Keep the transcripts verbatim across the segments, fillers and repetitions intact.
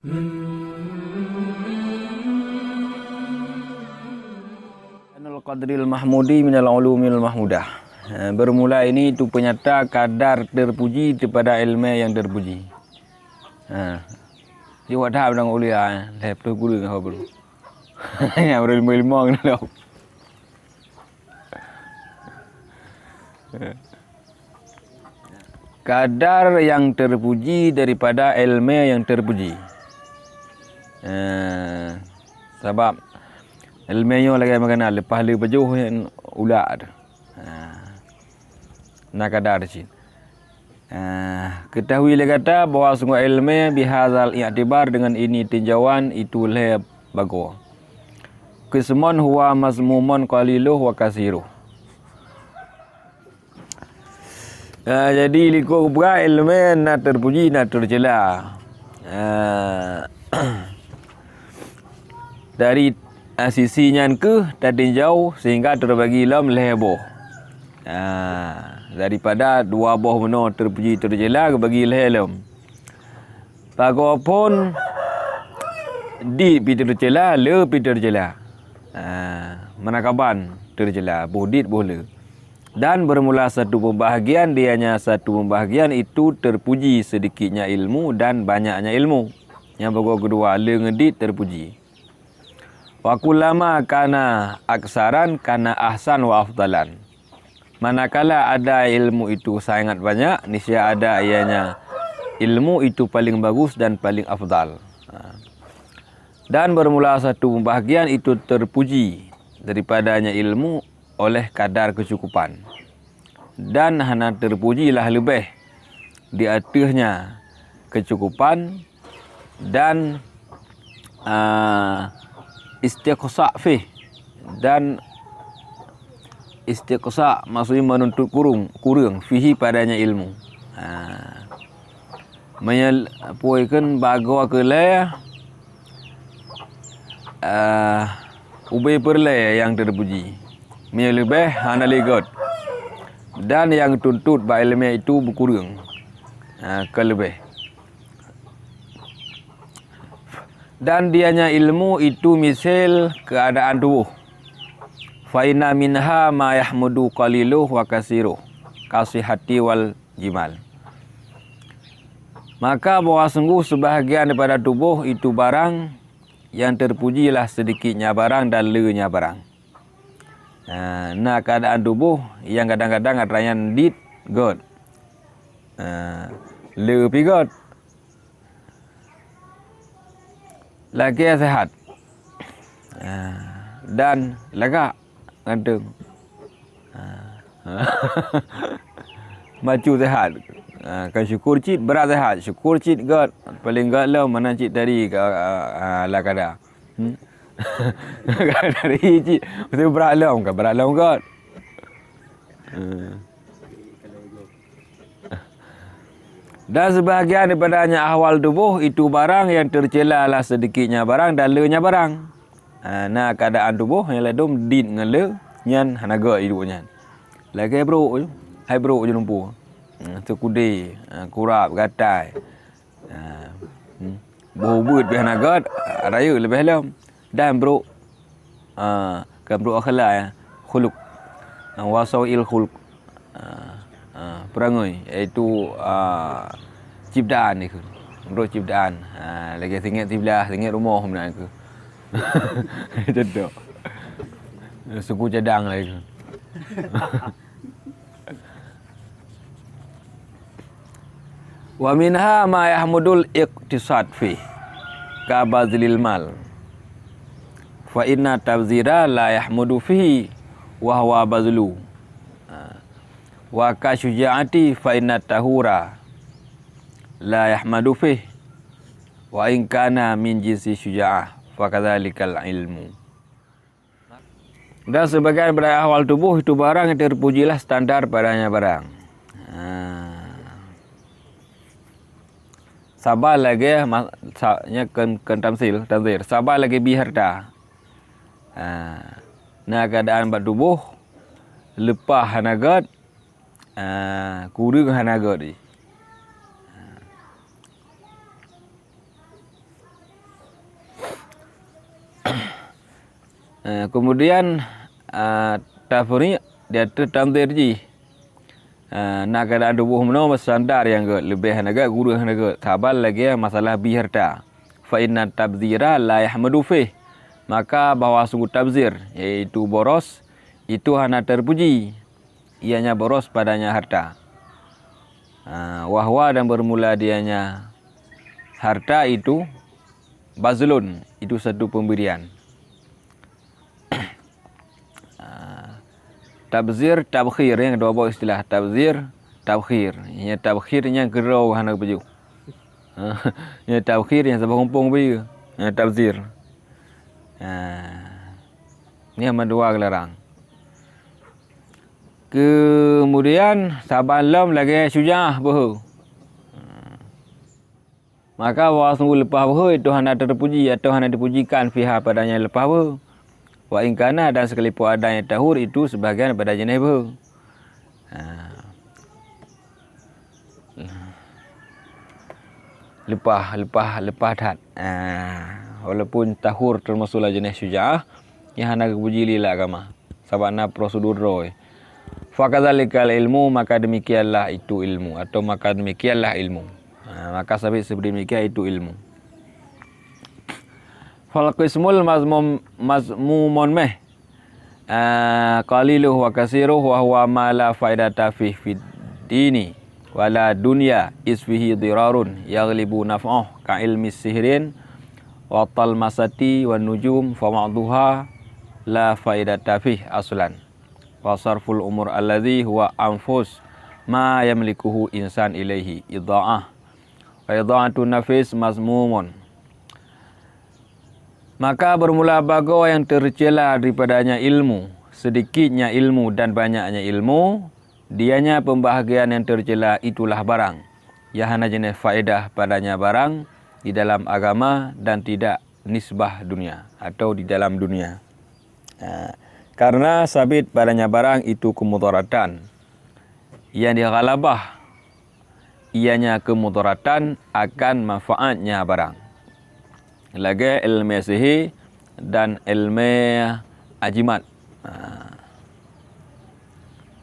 Ainul qadril mahmudi minal ulumil mahmudah. Eh, bermula ini itu penyata kadar terpuji daripada ilmu yang terpuji. Ha. Jadi awak dah bilang ulia, eh. Lhèe ploh guru ngon guru. Nyang berilmu-ilmu ngon lom. Kadar yang terpuji daripada ilmu yang terpuji. Eh, sabab ilmu nyoe lagèe makanan, leupah le pajoh nyan ulak tu. Ha. Na kadar cit. Ah, ketahui lé gata bahwa sungguh ilmu bihadzal i'tibar, dengan ini tinjauan, itu lhèe bagoe. Qismun huwa mazmumun qaliluh wa kasiruh. Ah, jadi likot geupeugah ilmu na terpuji, na tercela. Ah, dari, ah, sisi nyan keuh tatinjau sehingga terbagi lom lhèe boh. Ah, daripada dua boh bunoe terpuji tercela geubagi lhèe lom. Pagoe phon dit pih tercela, le pih tercela. Ah, meunakaban tercela, boh dit boh le. Dan bermula satu pembahagian, dianya satu pembahagian itu terpuji sedikitnya ilmu dan banyaknya ilmu. Nyang bagoe keudua, le ngon dit terpuji. Wa kullama kana aksaran kana ahsan wa afdalan. Manakala ada ilmu itu sangat banyak, niscaya ada ianya ilmu itu paling bagus dan paling afdal. Ha. Dan bermula satu pembahagian itu terpuji daripadanya ilmu oleh kadar kecukupan. Dan hana terpujilah leubeh di ateuhnya kecukupan dan, ah, istiqsa fih, dan istiqsa maksudnya menuntut kurung, kureueng, fihi padanya ilmu. Ah. Meunyoe pue kheun bagoe keu lhèe, ah, ubé peureulèe nyang terpuji. Meunyoe leubeh hana lé göt. Dan nyang tuntut bak ilmu itu beukureueng, ah, keu leubeh. Dan dianya ilmu itu misal keadaan tuboh. Fa inna minha ma yahmudu qaliluh wa kasiruh, kasihati wal jimal. Maka bahwa sungguh sebahagian daripada tuboh itu barang yang terpujilah sedikitnya barang dan leunya barang. Ha, na keadaan tuboh yang kadang-kadang atra nyan dit göt. Ha, le pih göt. Lagèe sehat. Ha, dan lagak. Ganteng. Ha. Macu sehat. Ha, kan syukur cit brat sehat. Syukur cit göt. Paling göt lom meunan cit tadi ka, ha, ala kada. Hmm. Tadi cit mesti brat lom, kan brat lom göt. Ha. Dan sebahagian daripadanya ahwal tuboh itu barang yang tercelalah sedikitnya barang dan leunya barang. Ha, na keadaan tuboh nyang ladôm dit ngon le nyan hana göt idup nyan. Lagèe brok, hai brok jeulumpu. Ha, seukudé, ha, kurap, gatai. Ha, hmm. Boh ubeut pih hana göt, rayeuk leubeh lom. Dan brok, ha, kan brok akhlak, ya, khuluq. Ha, wasau'il khuluq. Ha, ha, peurangui, yaitu, ha, ciptaan dikheun. Brok ciptaan. Ha, lagèe singet siblah, singet rumoh meunan keuh. Cedok. Suku cadang lagèe keuh. Wa minha ma yahmudul iqtisad fih, ka bazlil mal. Fa inna tabzira la yahmudu fihi wa huwa bazlu. Wa ka syuja'ati fa inna tahura la yahmadu fih wa in kana min jinsi syuja'ah, fa kadzalikal ilmu. Dan sebagian daripada ahwal tuboh itu barang yang terpujilah standar padanya barang. Ha. Saban lagèe ma-, sa-, nya kheun, kheun tamsil, tamsil. Saban lagèe bi hareuta. Ha. Na keadaan bak tuboh, leupah hana göt, ha, kureueng hana göt jih. Eh, kemudian, eh, tafri' di ateueh tanzir jih. Eh, na keadaan tuboh meunoe beusandar nyang gét, leubeh hana gét, gureueh hana gét. Saban lagée masalah bi harta. Fa inna tabzira la yahmadu fih. Maka bahwa sungguh tabzir, yaitu boros, itu hana terpuji, ianya boros padanya harta. Ah, wahwa dan bermula dianya harta itu bazlun, itu satu pemberian. Ah, tabzir, tabkhir, nyang dua boh istilah tabzir, tabkhir. Nya tabkhir nyang keudroe hana peujeuet. Nya tabkhir nyang saboh gampông beu. Nya tabzir. Ah, nya mandua geularang. Kemudian saban lom lagée syujaah beuhe. Maka bahwa sungguh leupah beuhe itu hana terpuji atau hana dipujikan fiha padanya leupah beuhe. Wa in kana, dan sekalipun ada nyang tahur itu sebahagian pada jeuneh beuhe. Ha. Leupah, leupah, leupah that. Ha. Walaupun tahur termasuklah jeuneh syujaah, nyang hana geupuji lé lam agama. Sabab na prosedur droe. Fakadzalikal ilmu, maka demikianlah itu ilmu, atau maka demikianlah ilmu. Ha, maka sabit seperti demikian itu ilmu. Fal qismul mazmum, mazmumun meh. Ah, qaliluhu wa kasiruhu wa huwa ma la faidata fih fid dini wala dunya, is fihi dirarun yaghlibu naf'uh, ka ilmi sihrin wa talmasati wan nujum, fa ba'duha la faidata fih aslan. Wa sarful umur alladzi huwa anfus ma yamlikuhu insan ilaihi idha'ah. Wa idha'atun nafis mazmumun. Maka bermula bagoe nyang tercela daripadanya ilmu, sedikitnya ilmu dan banyaknya ilmu, dianya pembahagian yang tercela itulah barang, yang hana jeuneh faedah padanya barang di dalam agama dan tidak nisbah dunia atau di dalam dunia. Ha, karena sabit padanya barang itu kemudaratan yang dighalabah, ianya kemudaratan akan manfaatnya barang. Lagée ilmu sihir dan ilmu ajimat. Ha.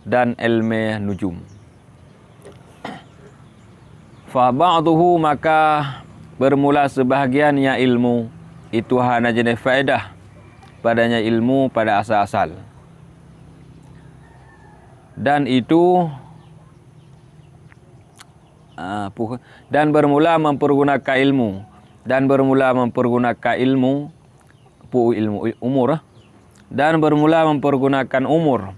Dan ilmu nujum. Fa ba'duhu, maka bermula sebahagiannya ilmu itu hana jeuneh faedah padanya ilmu pada asal-asal. Dan itu, ah, puh-, dan bermula mempergunakan ilmu, dan bermula mempergunakan ilmu, pu ilmu, umur, ah. Dan bermula mempergunakan umur.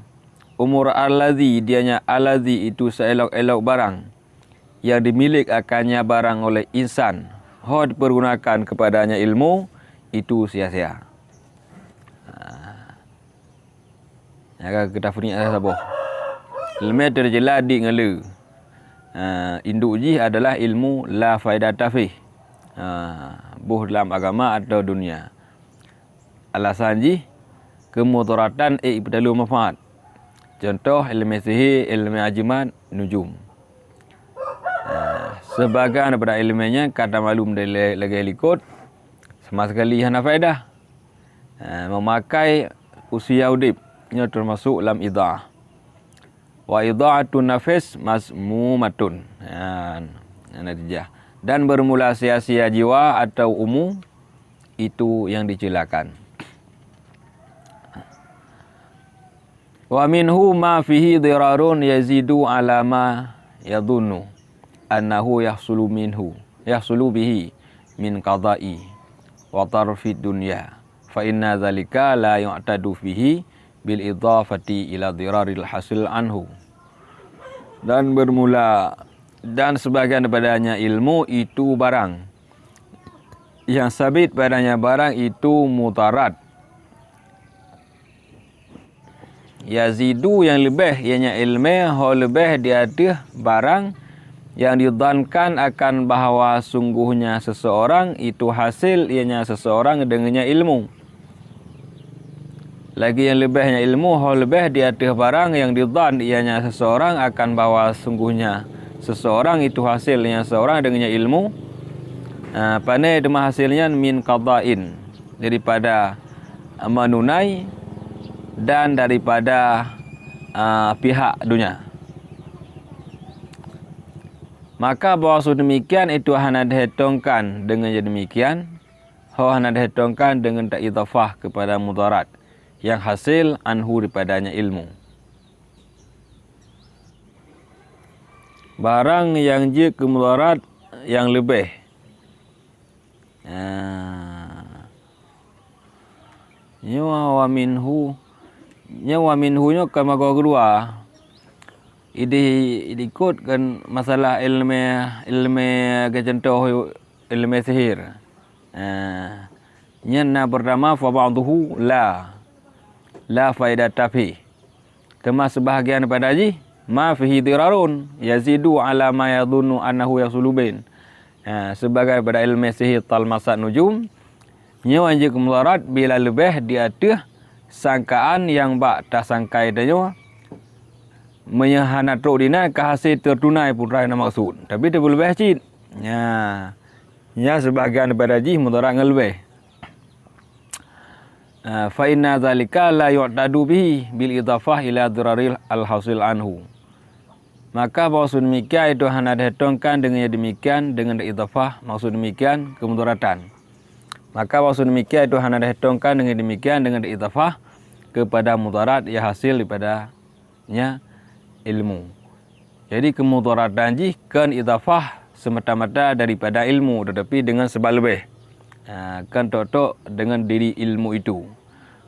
Umur alladzi, dianya alladzi itu seelok-elok barang yang dimiliki akannya barang oleh insan, ho dipergunakan kepadanya ilmu, itu sia-sia. Ha. Nyang ka geutafriq saboh. Ilmu tercela di ngon le. Ha, induk jih adalah ilmu la faedata fih. Ha, boh dalam agama atau dunia. Alasan jih, keumudaratan ék jipeutaloe manfaat. Contoh, ilmu sihé, ilmu ajimat, nujum. Ha, sebagian daripada ilmu nyan ka tamalum dari le-, lagée likot, sama sekali hana faedah. Ha, memakai usia udeb, nyoe teumasok lam idha'ah. Wa idha'atun nafis mazmumatun. Ha, natijah. Dan bermula sia-sia jiwa atau umu, itu yang dicelakan. Wa minhu ma fihi dirarun yazidu ala ma yadhunnu annahu yahsulu minhu, yahsulu bihi min qada'i wa tarfid dunya. Fa inna dzalika la yu'tadu fihi bil idhafati ila diraril hasil anhu. Dan bermula, dan sebagian daripadanya ilmu itu barang. Yang sabit padanya barang itu mudarat. Yazidu yang leubeh, ianya ilmu ho leubeh di ateueh barang yang didhankan akan bahwa sungguhnya seseorang itu hasil ianya seseorang dengannya ilmu. Lagi yang leubeh nyan ilmu ho leubeh di ateueh barang yang didhan ianya seseorang akan bahwa sungguhnya seseorang itu hasil ianya seseorang dengannya ilmu. Ah, pane teuma hasil nyan min qada'in, daripada menunai dan daripada, ah, pihak dunia. Maka bahwa su demikian itu hana dihitungkan dengan yang demikian, ho hana dihitungkan dengan taidhafah kepada mudarat yang hasil anhu daripadanya ilmu. Barang yang jeuet keu mudarat yang leubeh. Ah. Nyoe wa minhu, nyoe wa minhu nyoe kan bagoe keudua. Ideh, ideh ikot kan masalah ilmu, ilmu keucuntoh ilmu sihir. Ah. Nyan na pertama fa ba'duhu la, la faidata fi. Teuma seubahgian pada jih, ma fihi dirarun yazidu ala ma yadhunnu annahu yahsulu bin. Ha, seubahgian pada ilmu sihir talmasat nujum, nyoe jeuet keu mudarat bila leubeh di ateueh sangkaan nyang bak tasangkai tanyoe, meunyoe hana trok dinan ka hase teutunai peue nyang na maksud, tapi teupeuleubeh cit. Nya, nya seubahgian pada jih mudarat ngon leubeh. Ah, fa inna dzalika la yu'tadu bihi bil idhafah ila dhiraril al hasil anhu. Maka bahwa su demikian itu hana dihitungkan dengan yang demikian dengan idhafah maksud demikian kemudaratan. Maka bahwa su demikian itu hana dihitungkan dengan demikian dengan idhafah kepada mudarat yang hasil daripada nya ilmu. Jadi keumudaratan jih kon idhafah semata-mata daripada ilmu, tetapi dengan sebab leubeh. Ha, kon tok-tok dengan diri ilmu itu,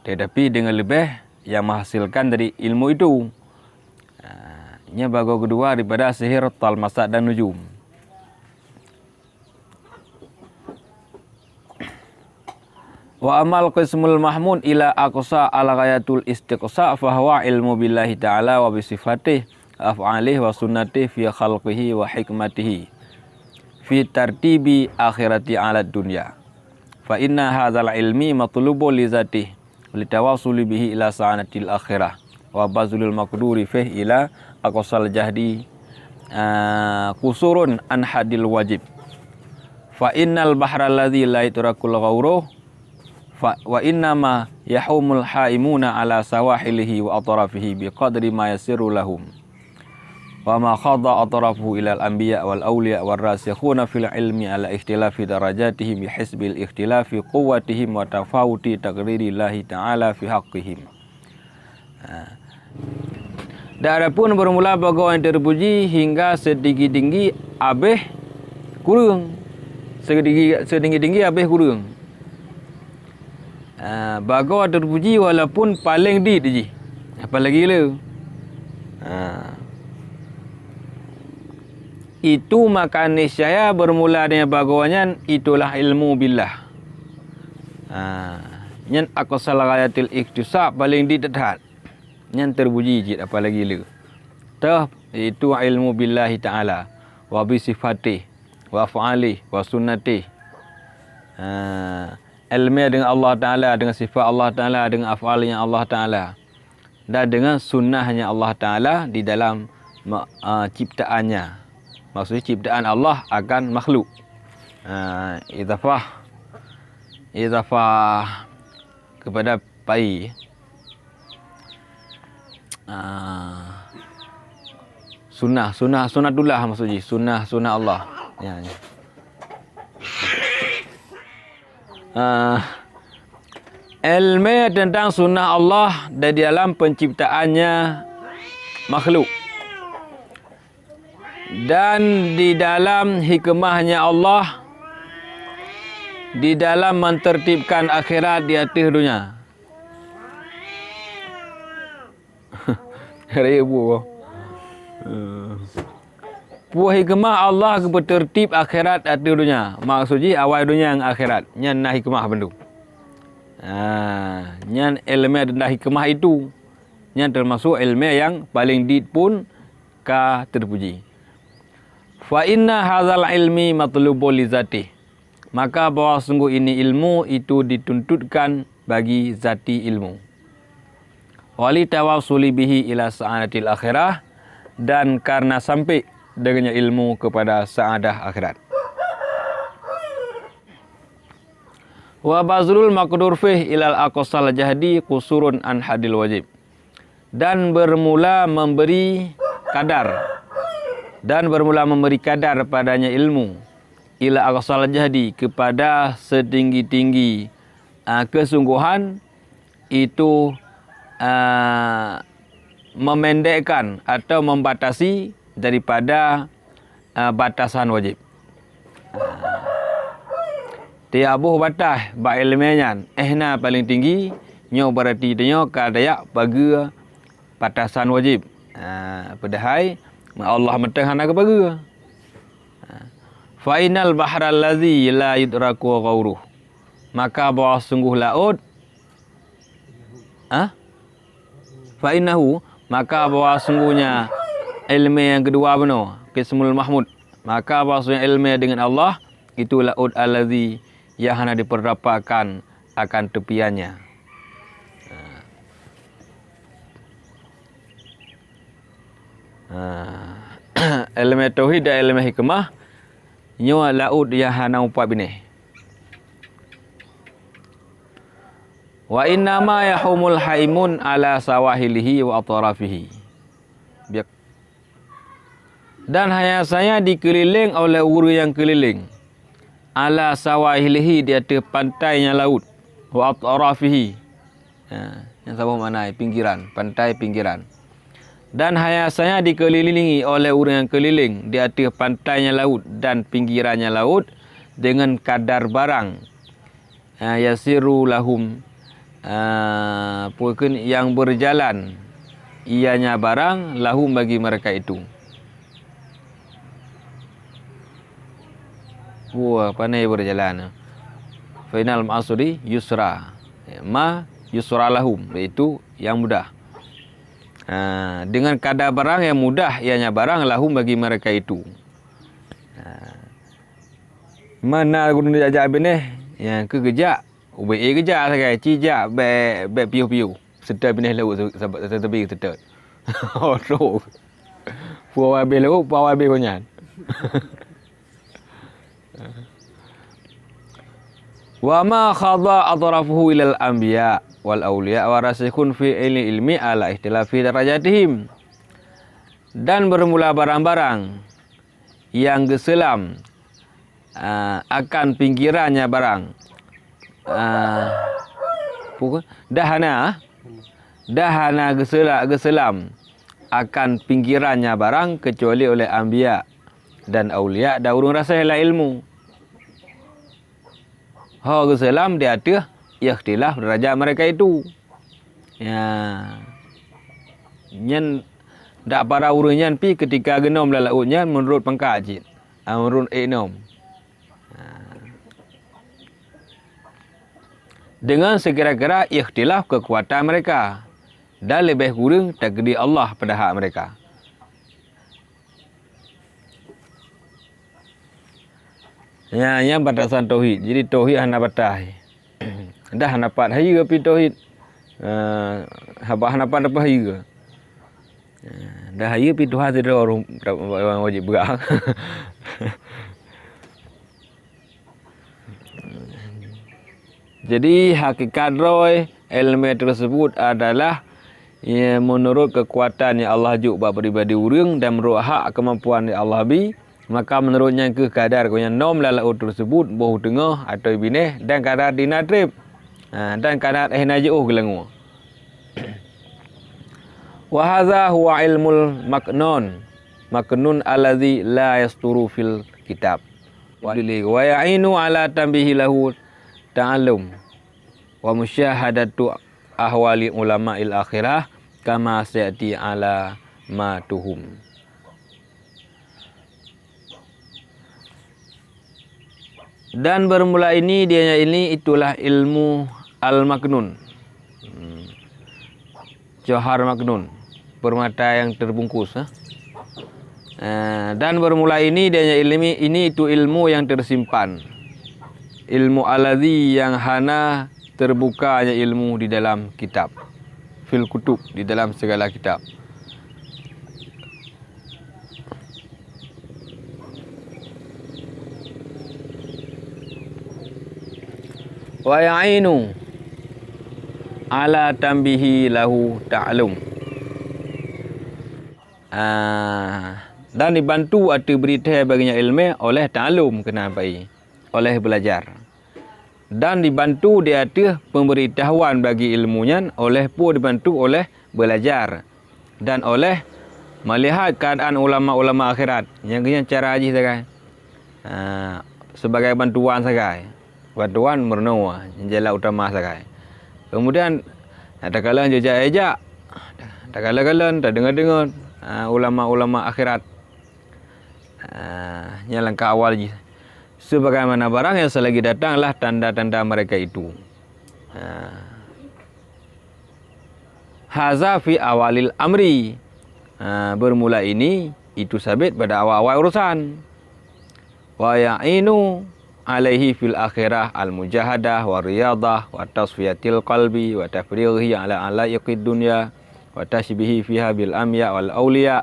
tetapi dengan leubeh yang menghasilkan dari ilmu itu. Ha, nya bagoe keudua daripada sihir talmasat dan nujum. Wa amal qismul mahmud ila aqsa al ghayatul istiqsa fa huwa ilmu billahi ta'ala wa bi sifatih, af'alih wa sunnatih fi khalqihi wa hikmatihi fi tartibi akhirati ala dunya. Fa inna hadzal ilmi matlubun li zatih, litawasuli bihi ila sa'adatil akhirah, wa bazlul maqduri fih ila aqsal jahdi, ah, qusurun an hadil wajib. Fa innal bahra alladzi la yutrakul ghauruh, fa, wa innama yahumul haimuna ala sawahilihi wa atrafihi biqadri ma yasiru lahum. Wa ma khadha atrafuhu ilal anbiya wal auliya war rasikhuna fil ilmi ala ikhtilafi darajatihim bihasbil ikhtilafi quwwatihim wa tafawuti taqdirillahi ta'ala fi haqqihim. Ha. Dan adapun bermula bagoe nyang terpuji hingga setinggi-tinggi abeh kureueng, setinggi, setinggi-tinggi abeh kureueng. Ah, bagoe terpuji walaupun paleng dit jih. Apalagi le. Ah. Itu maka niscaya bermula dengan bagoe nyan itulah ilmu billah. Ah, nyan aqsal ghayatil ikhtisab paleng dit that. Nyan terpuji cit apalagi le. Toh itu ilmu billahi ta'ala wa bi sifatih wa af'alih wa sunnatih. Ha, ilmu dengan Allah Ta'ala, dengan sifat Allah Ta'ala, dengan af'alnya Allah Ta'ala, dan dengan sunnahnya Allah Ta'ala di dalam ma-, ah, ciptaannya. Maksudnya ciptaan Allah akan makhluk. Ha, idhafah, idhafah kepada pai. Ah, sunnah, sunnah, sunnatullah maksud jih, sunnah, sunnah Allah. Ya, ya. Ah, ilmu tentang sunnah Allah dari dalam penciptaannya makhluk. Dan di dalam hikmahnya Allah, di dalam mentertibkan akhirat di ateueh dunia. Raya buah. Peue hikmah Allah geupeutertib akhirat ateueh dunia? Maksud jih awai dunia ngon akhirat. Nyan na hikmah bandum. Ha, nyan ilmu tentang hikmah itu. Nyan termasuk ilmu nyang paling dit pun ka terpuji. Fa inna hadzal ilmi matlubun li zatih. Maka bahwa sungguh ini ilmu itu dituntutkan bagi zati ilmu. Wali tawasuli bihi ila sa'adatil akhirah, dan karena sampai dengannya ilmu kepada sa'adah akhirat. Wa bazlul maqdur fih ilal aqsal jahdi qusurun an hadil wajib. Dan bermula memberi kadar, dan bermula memberi kadar padanya ilmu, ila aqsal jahdi, kepada setinggi-tinggi, ah, kesungguhan, itu, ah, memendekkan atau membatasi daripada, ah, batasan wajib. Ah. Tiap boh bataih bak iéleumé nyan, éh na paleng tinggi, nyoe beurati tanyoe ka tajak pageue batasan wajib. Ah, padahai Allah mantong hana geupageue. Ah. Fa innal bahral ladzi la yudraku ghauruh. Maka bahwa sungguh laôt, ah? Fa innahu, maka bahwa sungguhnya iéleumé nyang keudua bunoe, qismul mahmud, maka bahwasanya iéleumé deungon Allah, itu laôt alladzi, yang hana diperdapakan akan tepiannya. Ha. Iéleumé tauhid dan iéleumé hikmah, nyoe laôt nyang hana mupat binéh. Wa innama yahumul haimun ala sawahilihi wa atrafihi. Biak-, dan hanya saja dikeliling oleh ureuëng nyang keliling, ala sawahilihi, di ateueh pantainya laôt, wa atrafihi. Ha, nyang saboh makna pinggiran, pantai pinggiran. Dan hanya saja dikelilingi oleh ureuëng nyang keliling di ateueh pantainya laôt dan pinggirannya laôt dengan kadar barang, ah, yasiru lahum, ah, peue kheun, yang berjalan ianya barang lahum bagi mereka itu. Wah, pandai berjalan. Fa innal ma'usri yusra. Ma yusra lahum, yaitu yang mudah. Ah, dengan kadar barang yang mudah ianya barang lahum bagi mereka itu. Ah. Mana gurun jak-jak binéh, nyang keu geujak, ubé geujak sagai, ci jak bék, bék piôh-piôh. Seutôt binéh laôt, seutôt tebi seutôt. Aduh. Puwoe habéh laôt, puwoe habéh gobnyan. Wa ma khadha atrafuhu ilal anbiya wal auliya wa rasikhun fi ilmi ala ikhtilafi darajatihim. Dan bermula barang-barang nyang geuseulam, ah, akan pinggirannya barang. Ah, pokok, dah hana, dah hana geusela-, geuseulam akan pinggirannya barang kecuali oleh anbiya dan aulia dan ureuëng rasai lam ilmu. Ho geuseulam di ateueh ikhtilaf darajat mereka itu. Ya. Nyan dak para ureuëng nyan pi ketika geunom lam laôt nyan meunurot pangkat cit, ah, meunurot ék nom. Ha. Dengan sekira-kira ikhtilaf kekuatan mereka dan lebih kurang takdir Allah pada hak mereka. Nyan, nyan batasan tauhid. Jadi tauhid hana bataih. Dah hana pat hayeue pi tauhid. Eh, haba hana pat apa hayeue. Eh, dah hayeue pi Tuhan sidroe ureuëng wajéb peugah. Jadi hakikat droe ilmu tersebut adalah, ya, menurut kekuatan yang Allah juk bak pribadi ureuëng dan menurut hak kemampuan yang Allah bi, maka menurut nyan keuh kadar gobnyan nom lam laôt tersebut, boh teungoh atau binéh dan kadar di na treb, ha, dan kadar éh na jiôh geulangue. Wa hadza huwa ilmul maknun, maknun alladzi la yasturu fil kitab. Wa ya'inu ala tanbihi lahu ta'allum wa musyahadatu ahwali ulama'il akhirah kama sayati ala ma tuhum. Dan bermula ini, dianya ini, itulah ilmu al-maknun. Hmm. Johar maknun, permata yang terbungkus, eh. Eh, dan bermula ini, dianya ilmi, ini itu ilmu yang tersimpan. Ilmu alladzi yang hana terbukanya ilmu di dalam kitab. Fil kutub, di dalam segala kitab. Wa ya'inu ala tanbihi lahu ta'allum. Ah, dan dibantu ateueh bri thèe bagi nyan iéleumé oleh ta'allum keunan bai, oleh beulajar. Dan dibantu di ateueh peumbeuritahuan bagi iéleumé nyan oleh peue dibantu oleh beulajar dan oleh meulihat keuadaan ulama-ulama akhirat. Nyang keuh nyan cara jih sagai. Ha, sibagai bantuan sagai. Bantuan meurunoe, jalan utama sagai. Keumudian, takalon jijak-jak, takalon-kalon, tadeungoe-deungoe, ha, ulama-ulama akhirat. Ha, nyan langkah awal jih. Sebagaimana barang yang selagi datanglah tanda-tanda mereka itu. Ha. Haza fi awalil amri. Ha, bermula ini, itu sabit pada awal-awal urusan. Wa ya'inu alaihi fil akhirah al-mujahadah wa riyadah wa tasfiyatil qalbi wa tafrighihi ala alaiqid dunya wa tashbihi fiha bil anbiya wal auliya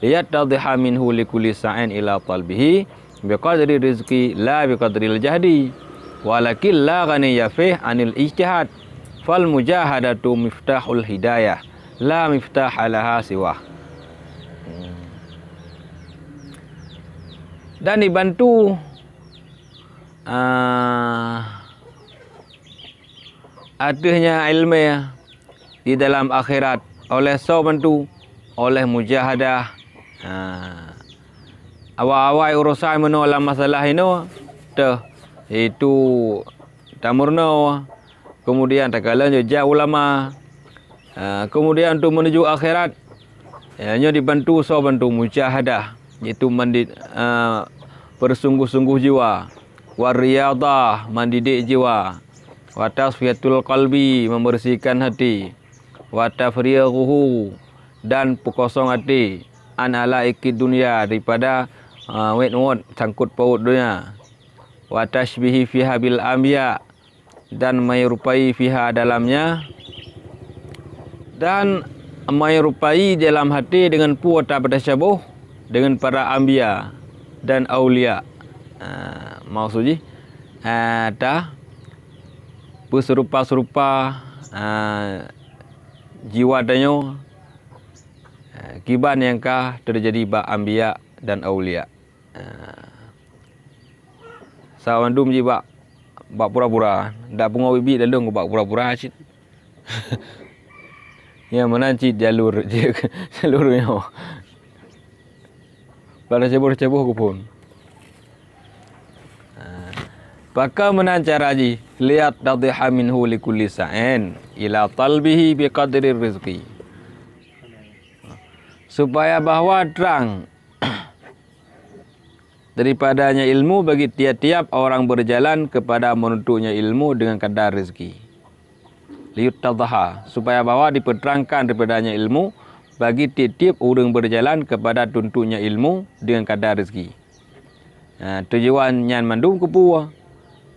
liyattadhiha minhu likulli sa'in ila talbihi biqadri rizqi la biqadril jahdi, walakin la ghaniyya fih anil ijtihad, fal mujahadatu miftahul hidayah, la miftaha laha siwah. Dan dibantu, ah, ateueh nyan iéleumé di dalam akhirat oleh soe bantu? Oleh mujahadah. Ha. Awai-awai urosan meunoe lam masalah inoe, teuh, itu tameurunoe, keumudian takalon jijak ulama. Ha, keumudian untuk menuju akhirat, ya, nyoe dibantu soe bantu? Mujahadah, yaitu mandi-, eh, bersungguh-sungguh jiwa. Wa riyadah, mendidik jiwa. Wa tasfiyatul qalbi, membersihkan hati. Wa tafrighuhu, dan peukosong até. An alaiqid dunya, daripada, ah, wot-wot sangkut paut donya. Wa tashbihi fiha bil anbiya, dan menyerupai fiha dalamnya, dan menyerupai dalam hati dengan peue ta-, tasyabah dengan para anbiya dan aulia. Ah, maksud jih, ah, ta peuserupa-serupa, ah, jiwa tanyoe, ah, kiban nyang ka teujadi bak anbiya dan aulia. Ah. Sa mandum jih bak, bak pura-pura. Dak pungo biet-biet lalu bak pura-pura cit. Nyan meunan cit jalur, jalur nyoe. Pada ceboh-ceboh keu phon. Ah. Pakon meunan cara jih, liyattadhiha minhu likulli sa'in ila talbihi biqadri rizqi. Supaya bahwa terang daripadanya ilmu bagi tiap-tiap orang berjalan kepada menuntutnya ilmu dengan kadar rezeki. Liyuttadhaha, supaya bahwa dipeuterangkan daripadanya ilmu bagi tiap-tiap ureuëng berjalan kepada tuntutnya ilmu dengan kadar rezeki. Ha, tujuan nyan mandum keupeue?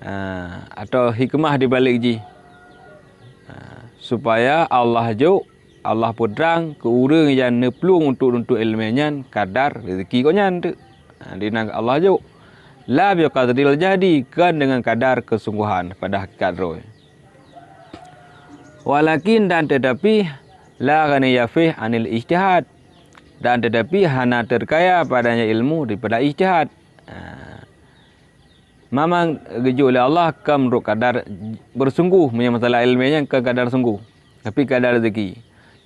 Ha, atau hikmah di balik jih? Ha, supaya Allah jok Allah peutrang keu ureuëng nyang neuplueng untuk nuntut iéleumé nyan kadar rezeki gobnyan teuk. Ha, di nan Allah jok. La biqadril jahdi, kon deungon kadar keusungguhan pada hakikat droe. Walakin, dan tetapi, la ghaniya fih anil ijtihad. Dan tetapi hana terkaya padanya ilmu daripada ijtihad. Ha. Memang geujok lé Allah kon meunurot kadar beusunggoh, meunyoe masalah iéleumé nyan kon kadar sunggoh, tapi kadar rezeki.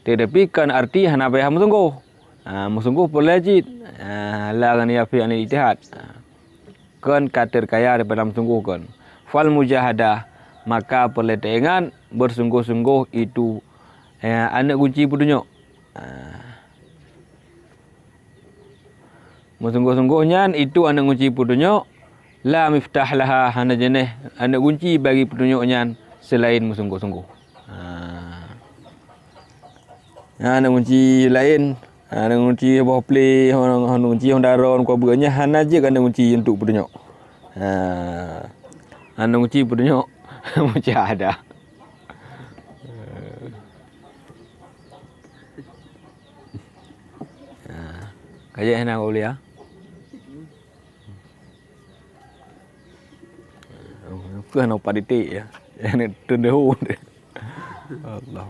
Tetapi kon arti hana payah meusunggoh. Ha, meusunggoh peureulée cit. Ha, la ghaniya fih anil ijtihad. Ha. Kon ka terkaya daripada meusunggoh kon. Fal mujahadah, maka peureulée teuingat beusunggoh-sunggoh itu, eh, aneuëk gunci peutunyok. Ha. Meusunggoh-sunggoh nyan itu aneuëk gunci peutunyok, la miftah laha, hana jeuneh aneuëk gunci bagi peutunyok nyan seulaén meusunggoh-sunggoh. Ha. Aneuëk gunci laén, aneuëk gunci boh plé, aneuëk gunci hondaron, kuba nyan hana jeuet aneuëk gunci untuk peutunyok. Ha. Aneuëk gunci peutunyok mujahadah. Ha, ka jeuet hana kuliah? Keuh na upah diték ya. Ini tendehu. Allah.